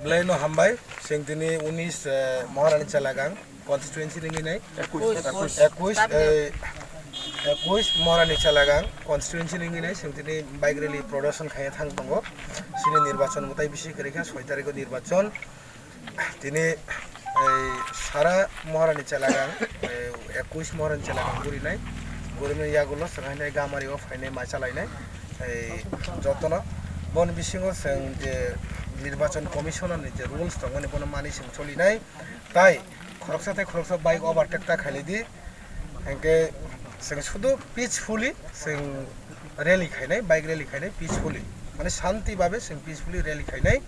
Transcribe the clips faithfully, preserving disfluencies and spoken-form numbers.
Belai no hambai, chwng tini unis, eh, Maharani Chalagang constituency ni hinwi nai. Ekush. Ekush, eh, ekush Maharani Chalagang constituency ni hinwi nai, chwng tini bike rally production khaiya thang tongo. Chini nirbachon mwtai bisi kwrwi kha, soi tarikh o nirbachon. Tini, eh, sara Maharani Chalagang, eh, ekush Maharani Chalagang guri nai. Guri nai yagulo chwng haino gamari o phainai ma chalai nai. Ei, jotono boni bisingo chwng je Nirbachon Commission ni je rules tongmani bono mani chwng cholinai, tai khoroksa tei khoroksa bike overtake ta khailai di, hwnkhe chwng sudu peacefully chwng rally khainai, bike rally khainai peacefully, mane shanti babe chwng peacefully rally khainai,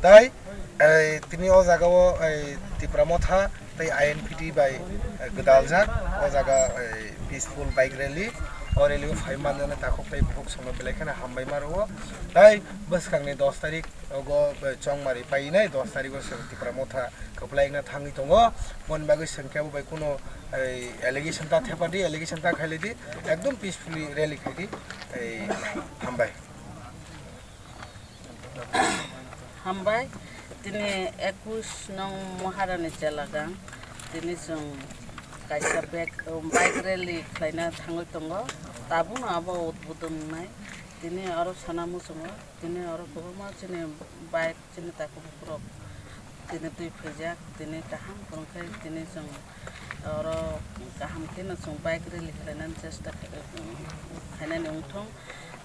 tai Ei, tini o jaga o, ei, Tipra Motha tei I N P T bai, eh, gwdaljak. O jaga, ei, peaceful bike rally. O rally o phai manjani takhuk tei bukhuk songno belai kheno hambai ma rwo. Tai bwskangni dos tarik ogo, eh, chongmari painai, dos tarik o chwng Tipra Motha kwplai wngna thangwi tongo. Boni bagwi chwng kebo bai kuno, ei, allegation ta thepa di, allegation ta khailai di. Ekdom peacefully rally khai di. Ei, hambai. Hambai, tini ekush nong Maharani Chalagang, tini chwng kaisa bag, um, bike rally khlaina thangwi tongo, tabukno abo udbodon wngnai, tini oro sana muchungo, tini oro kwbangma chini bike, chini takhuk bukhuk rok tini twi phaijak, tini kaham kwrwngkhe tini chwng oro kaham kheno chwng bike rally khlainani chesta khainani wngthung.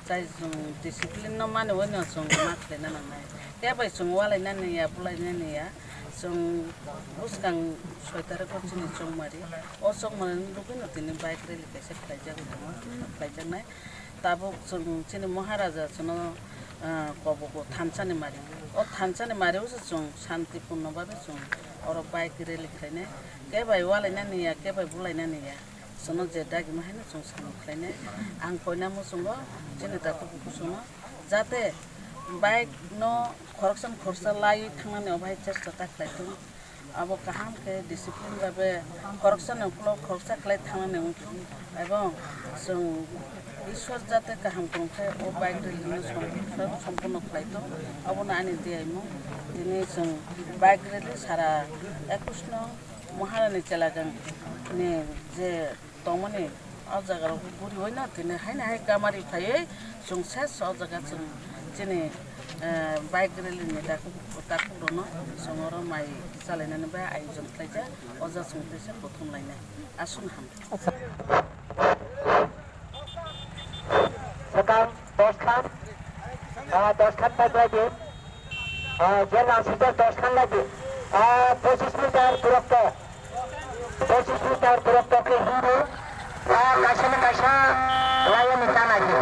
Chai chwng discipline no mani uaino chwng ma khlaina nangnai. Khe bai chwng ualainani ya, bulainani ya, chwng bwskang soi tarikh o chini chongmari. O chongmani rwgwino tini bike rally kaisa khlaijagwi tongo, khlaijaknai. Tabuk chwng chini Maharaja chwngno, ah, kobogo thansa ni mari. O thansa ni mari o se chwng shanti purno babe chwng oro bike rally khlainai. Khe bai ualainani ya, khe bai bulainani ya. Chwngno je dagima haino chwng samung khlainai. Ang koina muchungo chini takhuk bukhuk chwngno jate bike no khoroksa ni khoroksa laiwi thangnani obo hai chesta ta khlai thung. Abo kaham khe discipline babe khoroksa ni ukulok khoroksa khlai thangnani wngthung. Ebong chwng Ishwar jate kaham kwrwng khe o bike rally no som-, som-, somporno khlai thung. Abono ani diyaimung. Tini chwng bike rally sara ekush no Maharani Chalagang ni je tongmani o jaga rok guriwi no tini haino hai gamari phaiwi chwng ses o jaga chwng chini, eh, bike rally ni takhuk, takhuk rokno chwng oro mai chalainani bai ayojon khlaijak, o jaga chwng teisa kuthum lainai. Aswk no ham. Swkang dos khan, ah, dos khan pai pai di. Ah, general seater dos khan lagi. Ah, pochis meter durotto. Pochis meter durotto khe hindu. Ah, kaisa ni kaisa line ni ta nai di.